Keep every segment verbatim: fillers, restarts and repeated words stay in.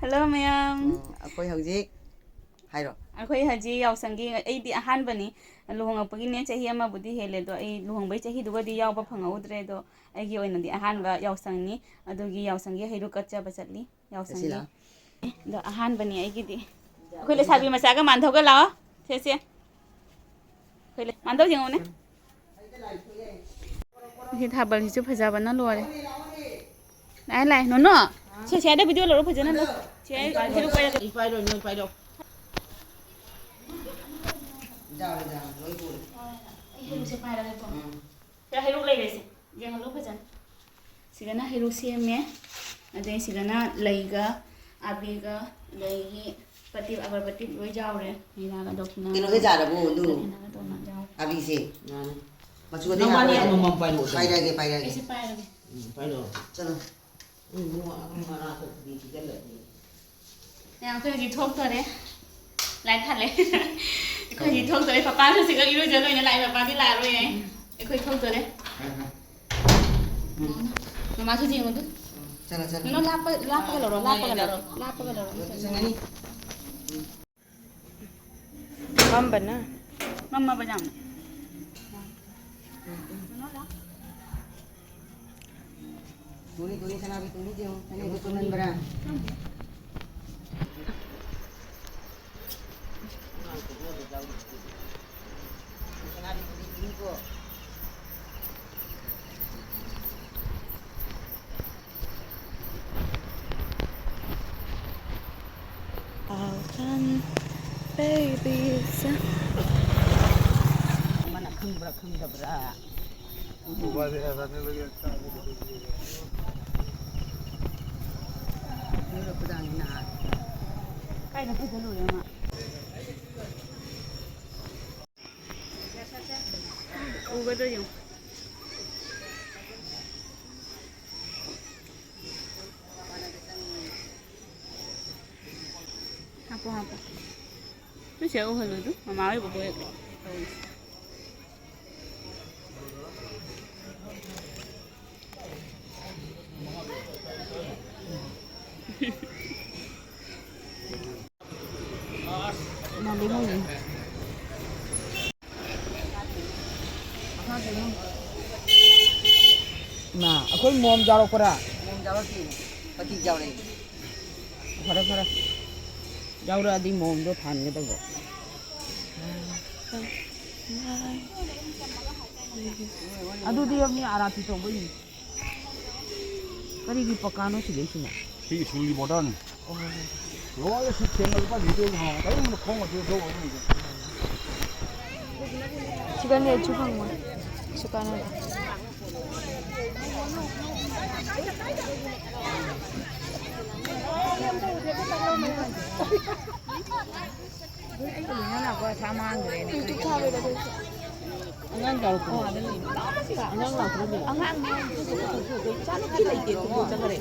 Hello ꯃꯌꯥꯝ꯫ ꯑꯣ, ꯑꯩꯈꯣꯏ ꯍꯧꯖꯤꯛ, ꯍꯥꯏꯔꯣ꯫ ꯑꯩꯈꯣꯏ ꯍꯧꯖꯤꯛ ꯌꯥꯎꯁꯪꯒꯤ, ꯑꯩꯗꯤ ꯑꯍꯥꯟꯕꯅꯤ꯫ ꯂꯨꯍꯣꯡꯉꯛꯄꯒꯤꯅꯦ ꯆꯍꯤ ꯑꯃꯕꯨꯗꯤ ꯍꯦꯜꯂꯦ, ꯑꯗꯣ ꯑꯩ ꯂꯨꯍꯣꯡꯕꯩ ꯆꯍꯤꯗꯨꯒꯗꯤ ꯌꯥꯎꯕ ꯐꯪꯍꯧꯗ꯭ꯔꯦ꯫ ꯑꯗꯣ ꯑꯩꯒꯤ ꯑꯣꯏꯅꯗꯤ ꯑꯍꯥꯟꯕ ꯌꯥꯎꯁꯪꯅꯤ꯫ ꯑꯗꯨꯒꯤ ꯌꯥꯎꯁꯪꯒꯤ ꯍꯩꯔꯨꯛ ꯀꯠꯆꯕ ꯆꯠꯂꯤ꯫ ꯌꯥꯎꯁꯪꯒꯤ꯫ ꯁꯤꯂꯥ꯫ ꯑꯗꯣ ꯑꯍꯥꯟꯕꯅꯤ ꯑꯩꯒꯤꯗꯤ꯫ ꯑꯩꯈꯣꯏ ꯂꯩꯁꯥꯕꯤ ꯃꯆꯥꯒ ꯃꯥꯟꯊꯧꯒ ꯂꯥꯛꯑꯣ꯫ ꯁꯦ, ꯁꯦ꯫ ꯑꯩꯈꯣꯏ ꯂꯩ-, ꯃꯥꯟꯊꯧ ꯌꯦꯡꯉꯨꯅꯦ꯫ ꯁꯤ ꯊꯥꯕꯜꯁꯤꯁꯨ ꯐꯖꯕꯅ ꯂꯣꯏꯔꯦ꯫ ꯂꯥꯛꯑꯦ, ꯂꯥꯛꯑꯦ꯫ ꯅꯣꯅꯣ, ꯁꯦ, ꯁ꯭ꯋꯥꯏꯗ video ꯂꯧꯔꯣ, ꯐꯖꯅ ꯂꯧ꯫ ꯁꯦ, ꯑꯩ ꯍꯩꯔꯨꯛ ꯄꯥꯏꯔꯛꯀꯦ꯫ ꯑꯩ ꯄꯥꯏꯔꯣꯏ, ꯅꯣꯏ ꯄꯥꯏꯔꯣ꯫ ꯌꯥꯔꯦ, ꯌꯥꯔꯦ, ꯂꯣꯏ ꯄꯨꯔꯦ꯫ ꯑꯩ ꯍꯩꯔꯨꯛꯁꯦ ꯄꯥꯏꯔꯒꯦꯀꯣ꯫ ꯎꯝ꯫ ꯁꯦ, ꯍꯩꯔꯨꯛ ꯂꯩꯔꯦꯁꯦ꯫ ꯌꯦꯡꯍꯜꯂꯨ ꯐꯖꯅ꯫ ꯁꯤꯗꯅ ꯍꯩꯔꯨꯛ ꯁꯦꯝꯃꯦ꯫ ꯑꯗꯩ ꯁꯤꯗꯅ ꯂꯩꯒ, ꯑꯕꯤꯔꯒ, ꯑꯗꯒꯤ ꯄꯇꯤ, ꯑꯒꯔꯕꯇꯤ ꯂꯣꯏ ꯌꯥꯎꯔꯦ꯫ ꯃꯩꯔꯥꯒ ꯗꯈꯤꯅꯥꯒ꯫ ꯀꯩꯅꯣꯗ ꯌꯥꯔꯕꯣ ꯑꯗꯨ? ꯗꯈꯤꯅꯥꯒ ꯇꯣꯉꯥꯟ ꯌꯥꯎꯔꯦ꯫ ꯑꯕꯤꯁꯦ꯫ ꯌꯥꯔꯦ꯫ ꯃꯆꯨ ꯑꯗꯨ ꯅꯕꯥꯅꯤ ꯍꯥꯞꯄ꯭ꯔꯣ? ꯑꯃꯃꯝ ꯄꯥꯏꯔꯛꯑꯣ꯫ ꯄꯥꯏꯔꯛꯑꯒꯦ, ꯄꯥꯏꯔꯛꯑꯒꯦ꯫ ꯑꯩꯁꯦ ꯄꯥꯏꯔꯒꯦ꯫ ꯎꯝ, ꯄꯥꯏꯔꯛꯑꯣ꯫ ꯆꯠꯂꯣ꯫ ꯎꯝ, ꯏꯕꯨꯡꯉꯣ, ꯑꯉꯥꯡ ꯃꯔꯥ ꯊꯣꯛꯄꯤ ꯄꯤꯖꯜꯂꯗꯤ꯫ ꯃꯌꯥꯝ, ꯑꯩꯈꯣꯏ ꯍꯧꯖꯤꯛ ꯊꯣꯛꯇꯣꯔꯦ꯫ ꯂꯥꯏꯠ ꯊꯥꯜꯂꯦ꯫ ꯑꯩꯈꯣꯏ ꯍꯧꯖꯤꯛ ꯊꯣꯛꯇꯣꯔꯦ꯫ ꯄꯄꯥꯁꯨ ꯍꯧꯖꯤꯛ ꯏꯔꯨꯖ ꯂꯣꯏꯅ ꯂꯥꯛꯑꯦ꯫ ꯄꯄꯥꯗꯤ ꯂꯥꯛꯑꯔꯣꯏꯌꯦ꯫ ꯑꯩꯈꯣꯏ ꯊꯣꯛꯇꯣꯔꯦ꯫ ꯍꯣꯏ, ꯍꯣꯏ꯫ ꯎꯝ꯫ ꯃꯃꯥꯁꯨ ꯌꯦꯡꯉꯨ ꯑꯗꯨ꯫ ꯆꯠꯂꯣ, ꯆꯠꯂꯣ꯫ ꯅꯪ ꯂꯥꯞꯄ-, ꯂꯥꯞꯄꯒ ꯂꯧꯔꯣ, ꯂꯥꯞꯄꯒ ꯂꯧꯔꯣ, ꯂꯥꯞꯄꯒ ꯂꯧꯔꯣ꯫ ꯆꯪꯉꯅꯤ꯫ ꯃꯝꯕꯅ꯫ ꯃꯝꯃꯕ ꯌꯥꯝꯅ꯫ ꯇꯨꯅꯤ, ꯇꯨꯅꯤ, ꯁꯅꯥꯕꯤ, ꯇꯨꯅꯤ ꯌꯦꯡꯉꯨ꯫ ꯅꯪꯒꯤꯗꯣ ꯇꯨꯝꯍꯟꯕ꯭ꯔꯥ? All done, baby, it's a ꯑꯃꯅ ꯈꯪꯕ꯭ꯔꯥ ꯈꯪꯗꯕ꯭ꯔꯥ? ꯀꯥꯏꯗ ꯐꯖ ꯂꯣꯏꯔꯦ ꯃꯥ? ꯎꯒꯗ꯭ꯔꯥ ꯌꯦꯡꯉꯨ꯫ ꯍꯥꯞꯄꯣ, ꯍꯥꯞꯄꯣ꯫ ꯅꯣꯏ ꯆꯦ ꯎꯍꯜꯂꯨ ꯑꯗꯨ꯫ ꯃꯃꯥ ꯍꯣꯏ ꯕꯣꯕꯣꯛ ꯍꯣꯏ ꯇꯧꯔꯤꯁꯦ꯫ ꯑꯩꯈꯣꯏ ꯃꯣꯝ ꯌꯥꯎꯔꯛꯄ꯭ꯔꯥ? ꯃꯣꯝ ꯌꯥꯎꯔꯛꯇꯦ꯫ ꯀꯛꯆꯤꯡ ꯌꯥꯎꯔꯛꯑꯦ꯫ ꯐꯔꯦ, ꯐꯔꯦ꯫ ꯌꯥꯎꯔꯛꯑꯗꯤ ꯃꯣꯝꯗꯣ ꯊꯥꯟꯒꯗꯧꯕ꯫ ꯑꯗꯨꯗꯤ ꯃꯤ ꯑꯥꯔꯥꯇꯤ ꯇꯧꯕꯩꯅꯤ꯫ ꯀꯔꯤꯒꯤ ꯄꯀꯥꯅꯣ ꯁꯤꯗꯩꯁꯤꯅ? ꯁꯤ ꯁ꯭ꯀꯨꯜꯒꯤ ꯕꯣꯇꯜ꯫ ꯑꯣ꯫ ꯂꯣꯏꯅ ꯁꯤ ꯊꯦꯡꯅ ꯂꯨꯄꯥ ꯂꯤꯇꯔ ꯑꯃ ꯀꯔꯤꯝꯅ ꯈꯣꯡꯅ ꯆꯦꯟꯊꯣꯛꯑꯕꯅꯤꯗ꯫ ꯁꯤꯒꯅꯦꯁꯨ ꯐꯪꯉꯣꯏ꯫ ꯀꯩꯁꯨ ꯀꯥꯟꯅꯔꯣꯏ꯫ ꯑꯉꯥꯡ ꯌꯥꯎꯔꯛꯄ꯭ꯔꯣ? ꯑꯉꯥꯡ ꯂꯥꯛꯄ꯭ꯔꯣ? ꯑꯉꯥꯡꯅꯦ, ꯏꯆꯥꯅꯨꯄꯤ ꯂꯩꯇꯦ, ꯈꯨꯡꯒꯪ ꯆꯠꯈ꯭ꯔꯦ꯫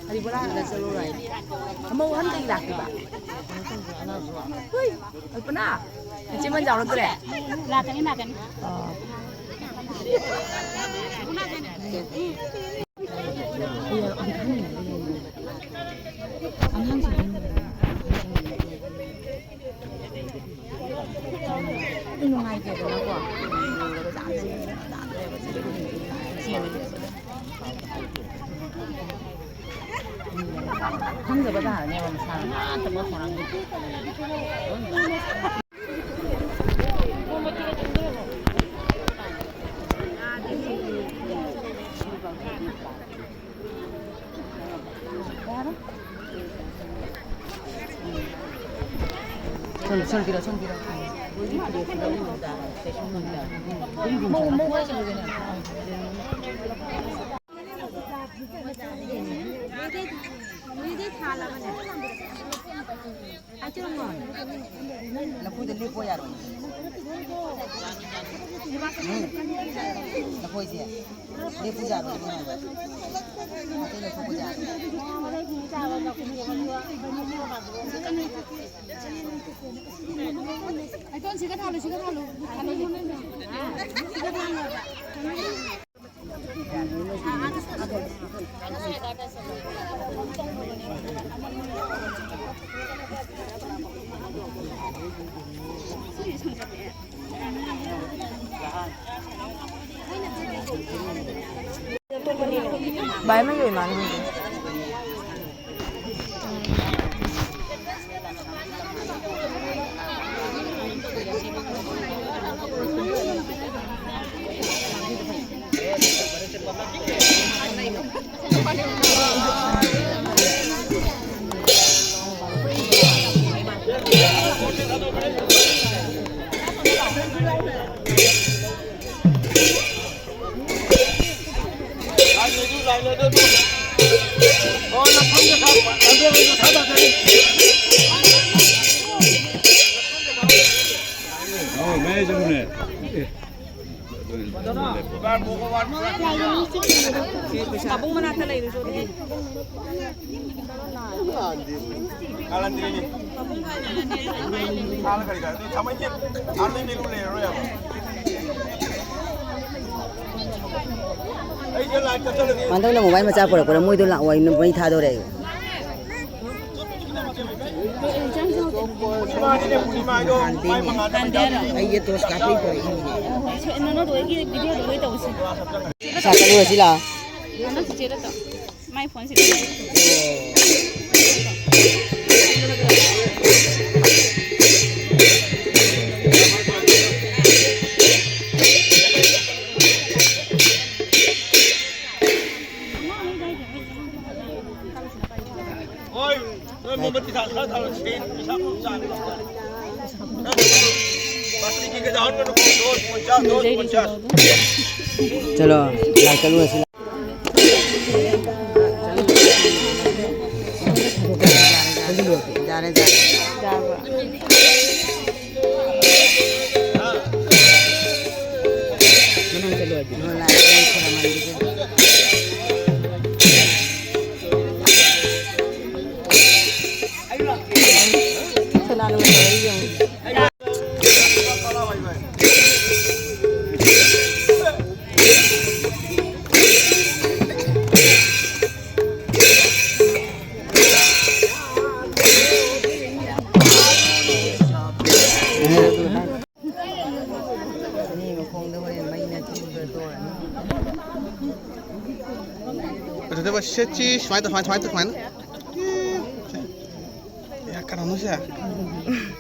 ꯍꯔꯤꯕꯣꯂꯥ ꯍꯥꯟꯅ ꯆꯠꯂꯨꯔꯣ ꯍꯥꯏꯅꯦ꯫ ꯑꯃꯧ ꯑꯍꯟꯗꯒꯤ ꯂꯥꯛꯇꯣꯏꯕ꯫ ꯍꯨꯏ, ꯀꯜꯄꯅꯥ, ꯅꯆꯦ ꯃꯟ ꯌꯥꯎꯔꯛꯇ꯭ꯔꯦ? ꯂꯥꯛꯀꯅꯤ, ꯂꯥꯛꯀꯅꯤ꯫ ꯑꯣ꯫ ꯅꯨꯡꯉꯥꯏꯇꯦꯗꯅꯀꯣ꯫ ꯈꯪꯗꯕ ꯇꯥꯔꯅꯦꯕ ꯃꯁꯥꯅ ꯉꯥꯛꯇ ꯃꯣꯏ ꯈꯣꯡꯅꯥꯡꯗꯣ꯫ ꯁꯣꯝ, ꯁꯣꯝꯒꯤꯔꯣ, ꯁꯣꯝꯒꯤꯔꯣ? ꯃꯧ, ꯃꯧ ꯍꯥꯏꯁꯦ ꯀꯩꯅꯣ? ꯂꯐꯨꯗ ꯂꯦꯞꯄꯣ ꯌꯥꯔꯣꯏ꯫ ꯎꯝ꯫ ꯂꯐꯣꯏꯁꯦ ꯂꯦꯞꯄꯨ ꯌꯥꯔꯣꯏ꯫ ꯑꯇꯩ ꯂꯧꯊꯣꯛꯄ ꯌꯥꯔꯣꯏ꯫ ꯑꯩꯇꯣꯟ, ꯁꯤꯒ ꯊꯥꯜꯂꯨ, ꯁꯤꯒ ꯊꯥꯜꯂꯨ꯫ ꯊꯥꯜꯂꯨ, ꯁꯤꯒ ꯊꯥꯜꯂꯨ꯫ ꯚꯥꯏ ꯑꯃꯒꯤ ꯑꯣꯏ ꯃꯥꯜꯂꯦ ꯍꯧꯖꯤꯛ꯫ ꯄꯥꯕꯨꯡ ꯃꯅꯥꯛꯇ ꯂꯩꯔꯨꯆꯣ ꯑꯗꯨꯗꯤ꯫ ꯍꯟꯗꯛꯅ ꯃꯣꯕꯥꯏꯜ ꯃꯆꯥ ꯄꯨꯔꯛꯄꯗ ꯃꯣꯏꯗꯣ ꯂꯥꯛꯑꯣ ꯍꯥꯏꯅ ꯃꯩ ꯊꯥꯗꯣꯔꯦ꯫ ꯑꯩꯒꯤ ꯇꯣꯁ ꯀꯥꯞꯄꯩ ꯄꯨꯔꯛꯏꯅꯤꯅꯦ꯫ ꯁꯥꯀꯜꯂꯨ ꯑꯁꯤ ꯂꯥꯛꯑꯣ꯫ ꯃꯥꯏ ꯐꯣꯟꯁꯤꯗ꯫ ꯍꯣꯏ, ꯅꯣꯏ ꯃꯣꯝꯕꯇꯤ ꯊꯥ-, ꯈꯔ ꯊꯥꯜꯂꯣ, ꯁꯦꯟ ꯄꯩꯁꯥ ꯄꯨꯂꯞ ꯆꯥꯅꯤ꯫ ꯆꯠꯂꯣ, ꯂꯥꯏ ꯀꯠꯂꯨꯔꯁꯤ꯫ ꯌꯥꯔꯦ, ꯌꯥꯔꯦ꯫ ꯌꯥꯔꯕ? ꯃꯈꯣꯡꯗ ꯍꯣꯔꯦꯟ ꯃꯩꯅ ꯆꯨꯗ ꯇꯣꯔꯅꯤ꯫ ꯁꯦ, ꯁꯤ ꯁꯨꯃꯥꯏꯅ ꯇꯧ, ꯁꯨꯃꯥꯏꯅ, ꯁꯨꯃꯥꯏꯅ ꯇꯧ, ꯁꯨꯃꯥꯏꯅ꯫ ꯑꯦ, ꯀꯅꯥꯅꯣ ꯁꯦ?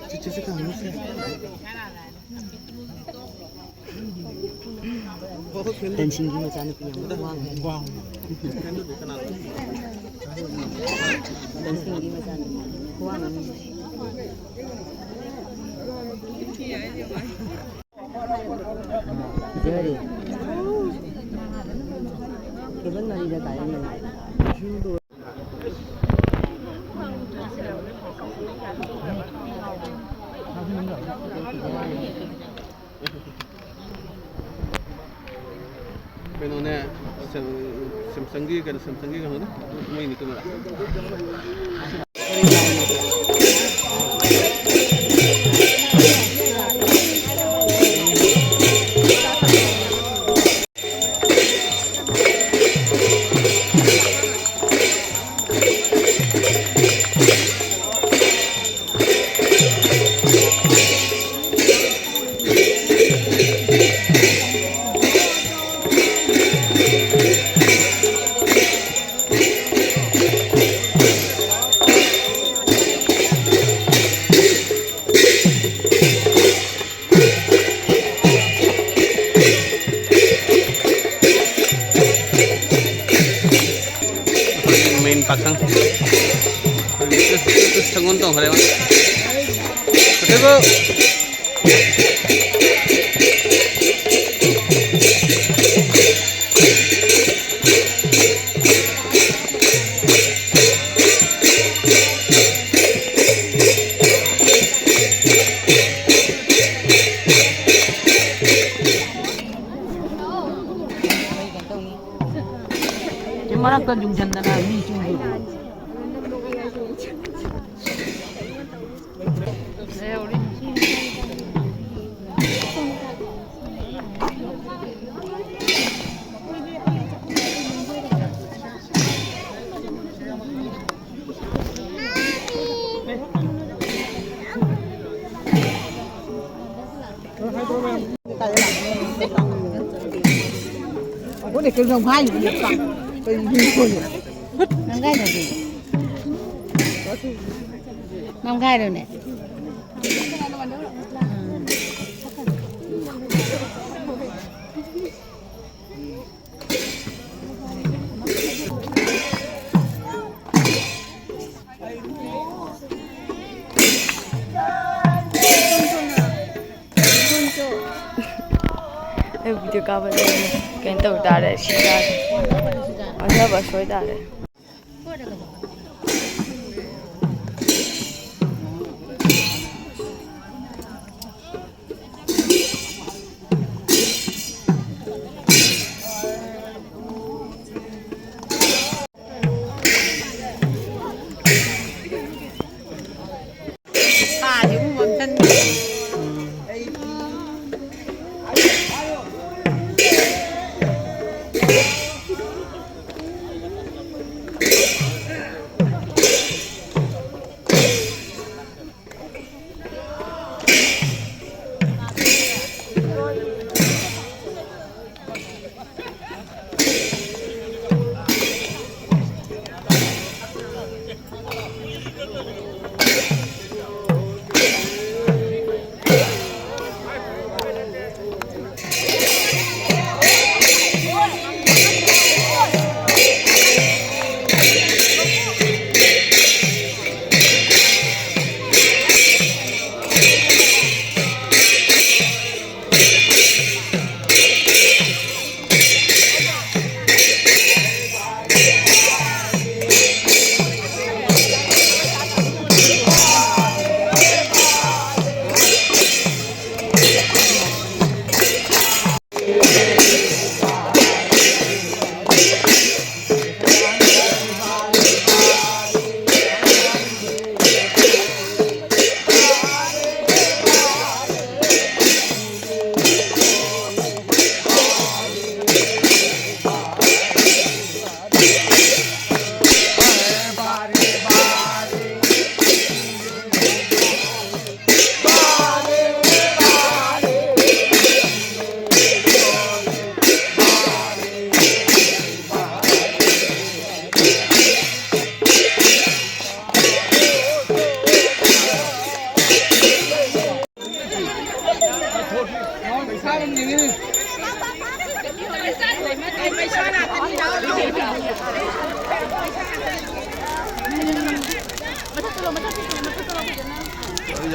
ꯁꯤ, ꯁꯤ, ꯁꯤ ꯀꯅꯥꯅꯣ ꯁꯦ? ꯗꯟꯁꯤꯡꯒꯤ ꯃꯆꯥꯅꯨꯄꯤ ꯑꯃ ꯋꯥꯡꯉꯦ꯫ ꯗꯟꯁꯤꯡꯒꯤ ꯃꯆꯥꯅꯨꯄꯤ ꯋꯥꯡꯉꯦ꯫ ꯐꯖꯔꯦ꯫ ꯀꯦꯕꯜ ꯃꯔꯤꯗ ꯇꯥꯏ꯫ ꯀꯩꯅꯣꯅꯦ, ꯁꯦꯝ-, ꯁꯦꯝꯁꯪꯒꯤ, ꯀꯩꯅꯣ, ꯁꯦꯝꯁꯪꯒꯤ ꯀꯩꯅꯣꯗꯣ, ꯃꯣꯏ ꯅꯤꯡꯊꯤꯅ꯫ ꯑꯩꯈꯣꯏꯒꯤ ꯃꯦꯟ ꯄꯥꯈꯪ꯫ ꯑꯩꯈꯣꯏꯒꯤ ꯁꯪꯒꯣꯟ ꯇꯣꯡꯈ꯭ꯔꯦꯕ꯫ ꯑꯗꯨꯕꯨ ꯁꯤ ꯃꯔꯛꯇ ꯌꯨꯡꯁꯟꯗꯅ ꯃꯤ ꯆꯨꯝꯗꯣꯏꯅꯤ꯫ ꯑꯩꯈꯣꯏꯅ ꯀꯩꯅꯣ ꯍꯥꯏꯅꯤ꯫ ꯅꯝꯒꯥꯏꯅꯗꯤ꯫ ꯅꯝꯒꯥꯏꯔꯨꯅꯦ꯫ ꯑꯩ video ꯀꯥꯞꯄꯗ ꯀꯩꯅꯣ ꯇꯧ ꯇꯥꯔꯦ, ꯁꯤ ꯇꯥꯔꯦ꯫ ꯑꯣꯟꯊꯕ ꯁꯣꯏ ꯇꯥꯔꯦ꯫ ꯄꯥꯁꯦ ꯑꯃꯨꯛ ꯃꯝꯁꯤꯟꯈ꯭ꯔꯦ꯫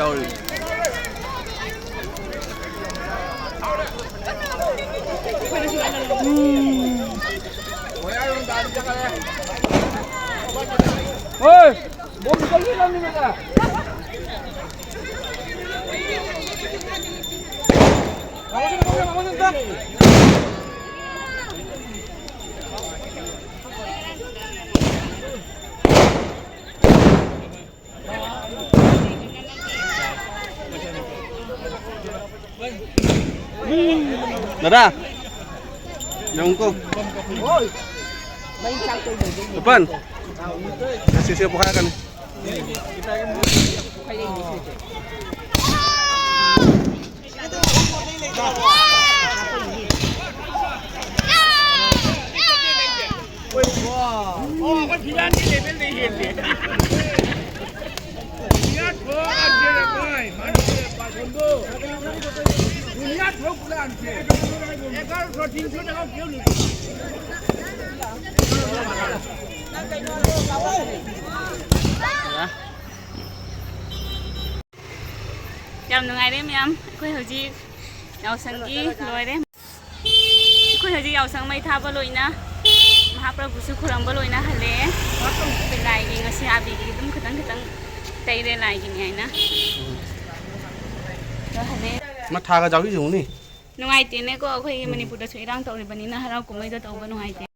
ꯇꯧꯔꯤ꯫ ꯍꯣꯏ! ꯕꯣꯜ ꯆꯪꯁꯤꯜꯂꯝꯃꯤꯅꯦꯗ꯫ ꯗꯥꯗꯥ, ꯌꯦꯡꯉꯨꯀꯣ꯫ ꯂꯨꯄꯟ, ꯁꯤꯁꯦ ꯄꯣꯈꯥꯏꯔꯛꯀꯅꯤ꯫ ꯌꯥꯝ ꯅꯨꯡꯉꯥꯏꯔꯦ ꯃꯌꯥꯝ꯫ ꯑꯩꯈꯣꯏ ꯍꯧꯖꯤꯛ ꯌꯥꯎꯁꯪꯒꯤ ꯂꯣꯏꯔꯦ꯫ ꯑꯩꯈꯣꯏ ꯍꯧꯖꯤꯛ ꯌꯥꯎꯁꯪ ꯃꯩ ꯊꯥꯕ ꯂꯣꯏꯅ, ꯃꯍꯥꯄ꯭ꯔꯚꯨꯁꯨ ꯈꯨꯔꯝꯕ ꯂꯣꯏꯅ ꯍꯜꯂꯛꯑꯦ꯫ ꯑꯩꯈꯣꯏ ꯂꯥꯏꯒꯤ ꯉꯁꯤ ꯑꯕꯤꯒꯤ ꯑꯗꯨꯝ ꯈꯤꯇꯪ ꯈꯤꯇꯪ ꯇꯩꯔꯦ ꯂꯥꯏꯒꯤꯅꯤ ꯍꯥꯏꯅ꯫ ꯑꯗꯣ ꯍꯜꯂꯛꯑꯦ꯫ ꯃꯊꯥꯒ ꯆꯥꯎꯕꯤ ꯆꯨꯝꯅꯤ꯫ ꯅꯨꯡꯉꯥꯏꯇꯦꯅꯦꯀꯣ, ꯑꯩꯈꯣꯏꯒꯤ ꯎꯝ꯫ ꯃꯅꯤꯄꯨꯔꯗꯁꯨ ꯏꯔꯥꯡ ꯇꯧꯔꯤꯕꯅꯤꯅ ꯍꯔꯥꯎ ꯀꯨꯝꯍꯩꯗꯣ ꯇꯧꯕ ꯅꯨꯡꯉꯥꯏꯇꯦ꯫